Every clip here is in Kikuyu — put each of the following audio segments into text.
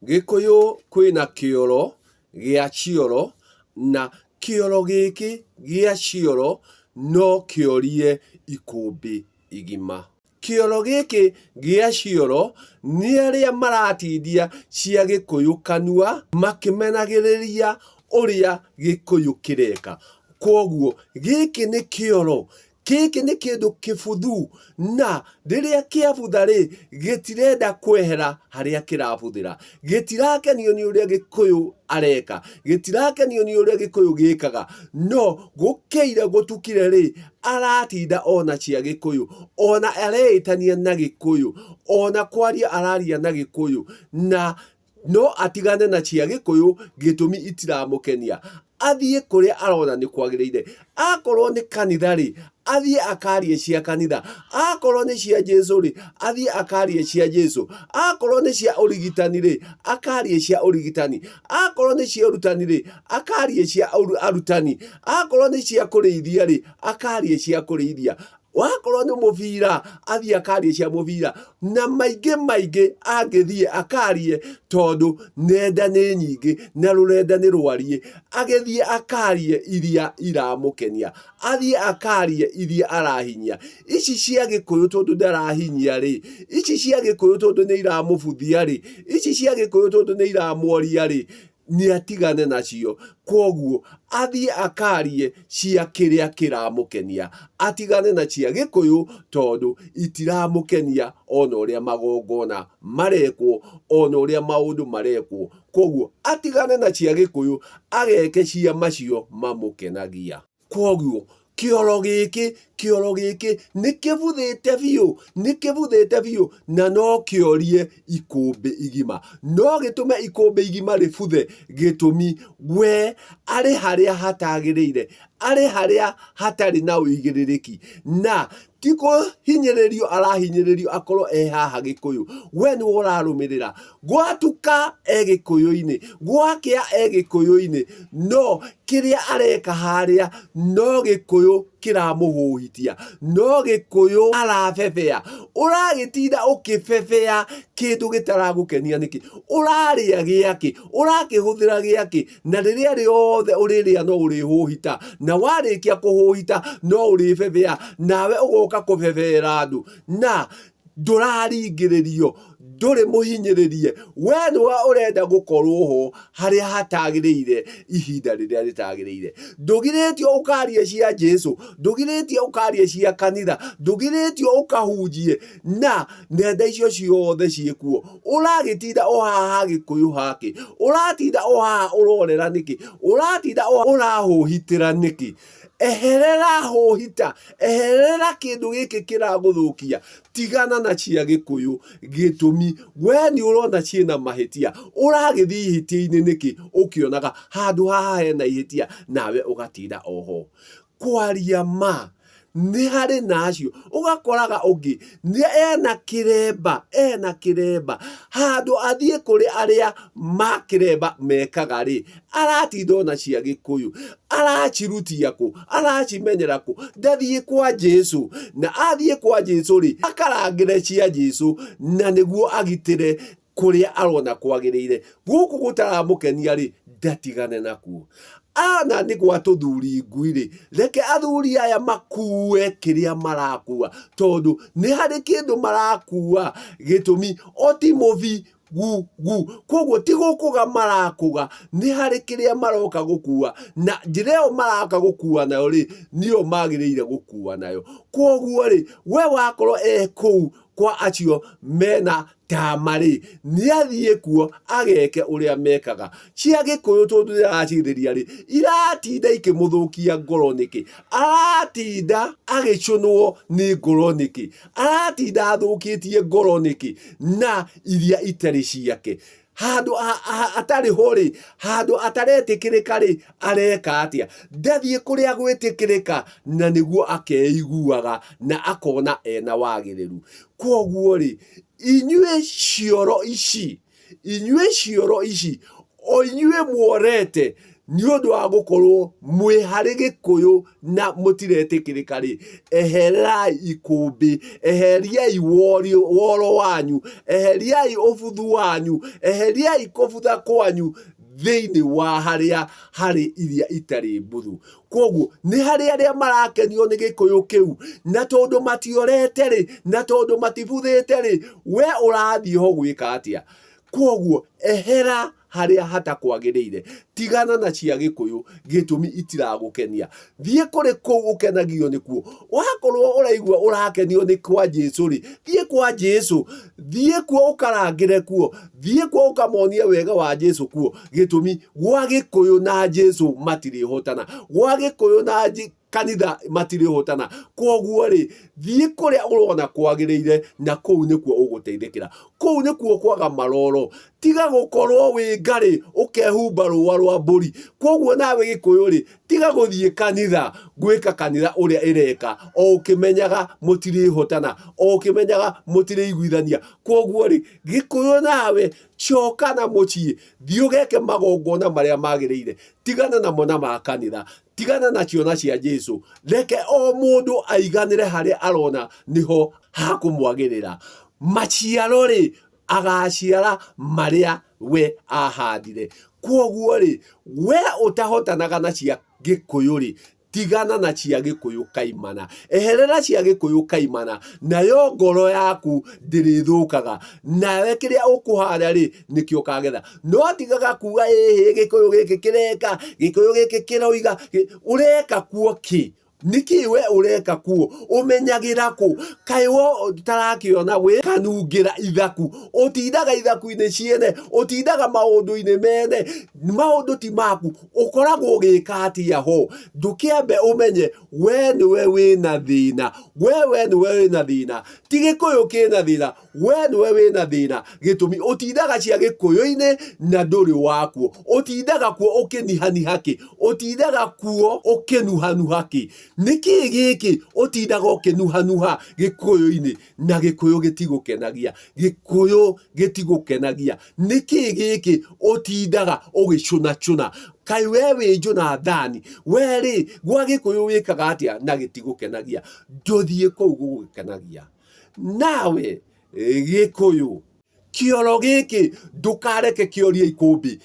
Gĩkũyũ kwĩna kĩoro gĩa cioro na kĩoro gĩkĩ gĩa cioro no kĩorie ikũmbĩ igima. Kĩoro gĩkĩ gĩa cioro nĩ arĩa maratindia cia Gĩkũyũ kanua makĩmenagĩrĩria ũrĩa Gĩkũyũ kĩreka. Kwoguo gĩkĩ nĩ kĩoro Gĩkĩ nĩ kĩndũ kĩbuthu na rĩrĩa kĩabutha-rĩ, gĩtirenda kwehera harĩa kĩrabuthĩra. Gĩtirakenio nĩ ũrĩa Gĩkũyũ areka, gĩtirakenio nĩ ũrĩa Gĩkũyũ gĩkaga, no gũkĩire gũtukire-rĩ, aratinda ona cia Gĩkũyũ, ona areĩtania na Gĩkũyũ, ona kwaria araria na Gĩkũyũ, na no atigane na cia Gĩkũyũ gĩtũmi itiramũkenia. Athiĩ kũrĩa arona nĩ kwagĩrĩire. Akorwo nĩ kanitha-rĩ, athiĩ akarie cia kanitha. Akorwo nĩ cia Jesu-rĩ, athiĩ akarie cia Jesu. Akorwo nĩ cia ũrigitani-rĩ, akarie cia ũrigitani. Akorwo nĩ cia ũrutani-rĩ, akarie cia arutani. Akorwo nĩ cia kũrĩithia-rĩ, akarie cia kũrĩithia. Wakorwo nĩ mũbira, athiĩ akarie cia mũbira. Na maingĩ maingĩ angĩthiĩ akarie tondũ nenda nĩ nyingĩ na rũrenda nĩ rwariĩ. Agĩthiĩ akarie iria iramũkenia. Athiĩ akarie iria arahinyia. Ici cia Gĩkũyũ tondũ ndarahinyia rĩ, ici cia Gĩkũyũ tondũ nĩ iramũbuthia rĩ, ici cia Gĩkũyũ tondũ nĩ iramworia rĩ, nĩ atigane nacio. Kwoguo athiĩ akarie cia kĩrĩa kĩramũkenia, atigane na cia Gĩkũyũ tondũ itiramũkenia ona ũrĩa magongona marekwo, ona ũrĩa maũndũ marekwo. Kwoguo atigane na cia Gĩkũyũ ageke cia macio mamũkenagia. Kwoguo kĩoro gĩkĩ, kĩoro gĩkĩ nĩ kĩbuthĩte biũ, nĩ kĩbuthĩte biũ na no kĩorie ikũmbĩ igima. No gĩtũme ikũmbĩ igima rĩbuthe gĩtũmi we arĩ harĩa hatagĩrĩire, arĩ harĩa hatarĩ na ũigĩrĩrĩki na ti kũhinyĩrĩrio arahinyĩrĩrio akorwo e haha Gĩkũyũ. We nĩwe ũrarũmĩrĩra. Gwatuka e Gĩkũyũ-inĩ, gwakĩa e Gĩkũyũ-inĩ, no kĩrĩa areka harĩa no Gĩkũyũ kĩramũhũhitia, no Gĩkũyũ arabebea. Ũragĩtinda ũkĩbebea kĩndũ gĩtaragũkenia nĩkĩ? Ũrarĩa gĩakĩ? Ũrakĩhũthĩra gĩakĩ? Na rĩrĩa rĩothe ũrĩrĩa no ũrĩhũhita, na warĩkia kũhũhita no ũrĩbebea, nawe ũgoka kũbebera andũ. Na ndũraringĩrĩrio, ndũrĩ mũhinyĩrĩrie, we nĩwe ũrenda gũkorwo ho harĩa hatagĩrĩire ihinda rĩrĩa rĩtagĩrĩire. Ndũgirĩtio ũkarie cia Jesu, ndũgirĩtio ũkarie cia kanitha, ndũgirĩtio ũkahunjie, na nenda icio ciothe ciĩkuo. Ũragĩtinda o haha Gĩkũyũ hakĩ? Ũratinda o haha ũrorera nĩkĩ? Ũratinda o ũrahũhitĩra nĩkĩ? Eherera hũhita, eherera kĩndũ gĩkĩ kĩragũthũkia, tigana na cia Gĩkũyũ. Gĩtũmi, we nĩ ũrona ciĩna mahĩtia, ũragĩthiĩ ihĩtia-inĩ nĩkĩ ũkĩonaga handũ haha hena ihĩtia nawe ũgatinda oho. Kwaria ma, nĩ harĩ na acio ũgakoraga ũngĩ nĩ ena kĩremba ena kĩremba handũ athiĩ kũrĩ arĩa ma kĩremba mekaga rĩ aratinda ona cia Gĩkũyũ aracirutia kũ aracimenyera kũ ndathiĩ kwa Jesu na athiĩ kwa Jesu rĩ akarangĩre cia Jesu na nĩguo agitĩre kũrĩa arona kwagĩrĩire. Gũkũ gũtaramũkenia rĩ, ndatigane nakuo. Ana nĩ gwa tũthuri ngui rĩ, reke athuri aya makue kĩrĩa marakua, tondũ nĩ harĩ kĩndũ marakua gĩtũmi o ti mũbi gu gu. Koguo ti gũkũga marakũga, nĩ harĩ kĩrĩa maroka gũkua, na njĩra ĩyo maroka gũkua nayo rĩ, nĩyo magĩrĩire gũkua nayo. Koguo rĩ, we wakorwo e kũu kwa acio mena tama-rĩ, nĩathiĩ kuo ageke ũrĩa mekaga. Cia Gĩkũyũ tondũ nĩaracithĩria rĩ, iratinda ikĩmũthũkia ngoro nĩkĩ? Aratinda agĩcũnwo nĩ ngoro nĩkĩ? Aratinda athũkĩtie ngoro nĩkĩ? Na iria itarĩ ciake. Handũ atarĩ ho rĩ, handũ ataretĩkĩrĩka rĩ, areka atĩa? Ndathiĩ kũrĩa gwĩtĩkĩrĩka na nĩguo akeiguaga na akona ena wagĩrĩru. Kwoguo rĩ, inyuĩ cioro ici, inyuĩ cioro ici, o inyuĩ muorete Nĩ ũndũ wa gũkorwo mwĩ harĩ Gĩkũyũ na mũtiretĩkĩrĩka rĩ, ehererai ikũmbĩ, eheriai woro wanyu, eheriai ũbuthu wanyu, eheriai kũbutha kwanyu thĩinĩ wa harĩa harĩ iria itarĩ mbuthu. Kwoguo nĩ harĩ arĩa marakenio nĩ Gĩkũyũ kĩu, na tondũ matiorete rĩ, na tondũ matibuthĩte rĩ, we ũrathiĩ ho gwĩka atĩa? Kwoguo ehera harĩa hatakwagĩrĩire, tigana na cia Gĩkũyũ gĩtũmi itiragũkenia. Thiĩ kũrĩ kũu ũkenagio nĩkuo. Wakorwo ũraigua ũrakenio nĩ kwa Jesu rĩ, thiĩ kwa Jesu, thiĩ kuo ũkarangĩre kuo, thiĩ kuo ũkamonie wega wa Jesu kuo. Gĩtũmi gwa Gĩkũyũ na Jesu matirĩhotana, gwa Gĩkũyũ na kanitha matirĩhotana. Kwoguo rĩ, thiĩ kũrĩa ũrona kwagĩrĩire na kũu nĩkuo ũgũteithĩkĩra. Kũu nĩkuo kwaga maroro. Tiga gũkorwo wĩ ngarĩ ũkehumba rũa rwa mbũri. Kwoguo nawe Gĩkũyũ rĩ, tiga gũthiĩ kanitha gwĩka kanitha ũrĩa ĩreka o ũkĩmenyaga mũtirĩhotana, o ũkĩmenyaga mũtirĩiguithania. Kwoguo rĩ, Gĩkũyũ nawe coka na mũciĩ, thiĩ ũgeke magongona marĩa magĩrĩire. Tigana namo na ma kanitha. Tigana na ciona cia Jesu. Reke o mũndũ aiganĩre harĩa arona nĩho hakũmwagĩrĩra. Maciaro rĩ, agaciara marĩa we ahandire. Kwoguo rĩ, we ũtahotanaga na cia Gĩkũyũ rĩ, tigana na cia Gĩkũyũ kaimana. Eherera cia Gĩkũyũ kaimana, nayo ngoro yaku ndĩrĩthũkaga. Nawe kĩrĩa ũkũhanda rĩ, nĩkĩo ũkagetha. No tigaga kuga ĩhĩ Gĩkũyũ gĩkĩ kĩreka, Gĩkũyũ gĩkĩ kĩroiga, ũreka kuo kĩ? Nĩkĩ we ũreka kuo? Ũmenyagĩra kũ? Kaĩ we ũtarakĩona wĩ kanungĩra ithaku? Ũtindaga ithaku-inĩ ciene, ũtindaga maũndũ-inĩ mene, maũndũ ti maku. Ũkoragwo ũgĩka atĩa ho? Ndũkĩambe ũmenye we nĩwe wĩna thĩna, we we nĩwe wĩna thĩna, ti Gĩkũyũ kĩna thĩna, we nĩwe wĩna thĩna. Gĩtũmi ũtindaga cia Gĩkũyũ-inĩ na ndũrĩ wakuo. Ũtindaga kuo ũkĩnihaniha kĩ? Ũtindaga kuo ũkĩnuhanuha kĩ? Nĩkĩ gĩkĩ ũtindaga ũkĩnuhanuha Gĩkũyũ-inĩ na Gĩkũyũ gĩtigũkenagia? Gĩkũyũ gĩtigũkenagia. Nĩkĩ gĩkĩ ũtindaga ũgĩcũnacũna? Kaĩ we wĩ Jonathani? We rĩ, gwa Gĩkũyũ wĩkaga atĩa na gĩtigũkenagia? Ndũthiĩ kũu gũgũkenagia. Nawe Gĩkũyũ, kĩoro gĩkĩ ndũkareke kĩorie ikũmbĩ,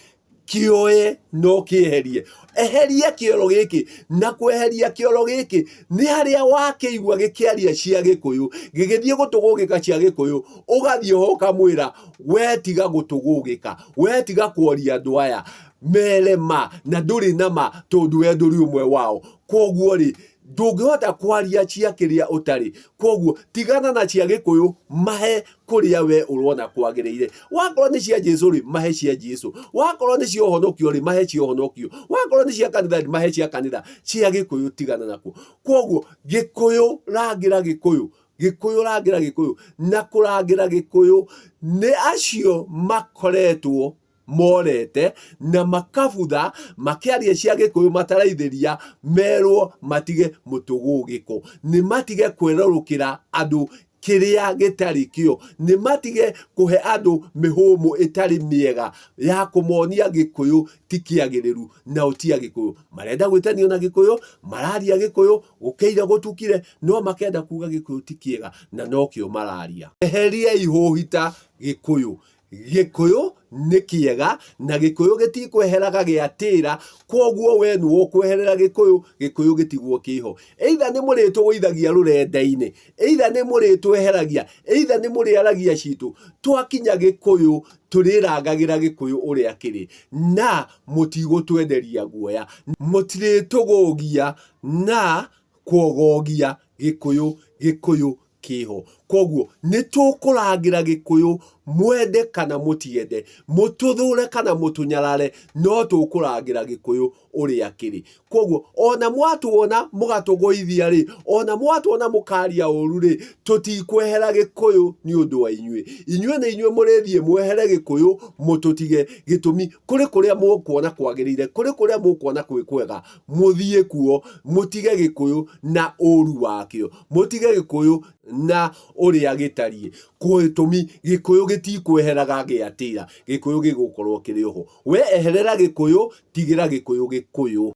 kĩoe na ũkĩeherie. Eheria kĩoro gĩkĩ, na kweheria kĩoro gĩkĩ nĩ harĩa wakĩigua gĩkĩaria cia Gĩkũyũ, gĩgĩthiĩ gũtũgũgĩka cia Gĩkũyũ, ũgathiĩ ho ũkamwĩra we tiga gũtũgũgĩka, we tiga kworia andũ aya mere ma na ndũrĩ na ma tondũ we ndũrĩ ũmwe wao. Kwoguo rĩ, ndũngĩhota kwaria cia kĩrĩa ũtarĩ. Kwoguo tigana na cia Gĩkũyũ, mahe kũrĩa we ũrona kwagĩrĩire. Wakorwo nĩ cia Jesu rĩ, mahe cia Jesu. Wakorwo nĩ cia ũhonokio rĩ, mahe cia ũhonokio. Wakorwo nĩ cia kanitha rĩ, mahe cia kanitha. Cia Gĩkũyũ tigana nakuo. Kwoguo Gĩkũyũ rangĩra Gĩkũyũ, Gĩkũyũ rangĩra Gĩkũyũ, na kũrangĩra Gĩkũyũ nĩ acio makoretwo morete na makabutha makĩaria cia Gĩkũyũ mataraithĩria merwo matige mũtũgũgĩko, nĩ matige kwĩrorũkĩra andũ kĩrĩa gĩtarĩ kĩo, nĩ matige kũhe andũ mĩhũmũ ĩtarĩ mĩega ya kũmonia Gĩkũyũ ti kĩagĩrĩru nao ti Agĩkũyũ. Marenda gwĩtanio na Gĩkũyũ, mararia Gĩkũyũ, gũkĩire gũtukire, no makenda kuga Gĩkũyũ ti kĩega na nokĩo mararia. Eheriai hũhita Gĩkũyũ. Gĩkũyũ nĩ kĩega na Gĩkũyũ gĩtikweheraga gĩatĩra, kwoguo we nĩwe ũkweherera Gĩkũyũ, Gĩkũyũ gĩtigwo kĩho. Either nĩ mũrĩtũgũithagia rũrenda-inĩ, either nĩ mũrĩtweheragia, either nĩ mũrĩaragia citũ, twakinya Gĩkũyũ tũrĩrangagĩra Gĩkũyũ ũrĩa kĩrĩ na mũtigũtwenderia guoya, mũtirĩtũgũgia na kwogogia Gĩkũyũ, Gĩkũyũ kĩho. Koguo nĩ tũkũrangĩra Gĩkũyũ mwende kana mũtiende, mũtũthũre kana mũtũnyarare, no tũkũrangĩra Gĩkũyũ ũrĩa kĩrĩ. Koguo ona mwatuona mũgatũgũithia rĩ, ona mwatuona mũkaria ũru rĩ, tũtikwehera Gĩkũyũ nĩ ũndũ wa inyuĩ. Inyuĩ nĩ inyuĩ mũrĩthiĩ mwehere Gĩkũyũ mũtũtige. Gĩtũmi kũrĩ kũrĩa mũkuona kwagĩrĩire, kũrĩ kũrĩa mũkuona kwĩ kwega, mũthiĩ kuo mũtige Gĩkũyũ na ũru wakĩo. Mũtige Gĩkũyũ na ũrĩa gĩtariĩ. Gĩtũmi, Gĩkũyũ gĩtikweheraga gĩatĩra, Gĩkũyũ gĩgũkorwo kĩrĩ oho. We eherera Gĩkũyũ, tigĩra Gĩkũyũ Gĩkũyũ.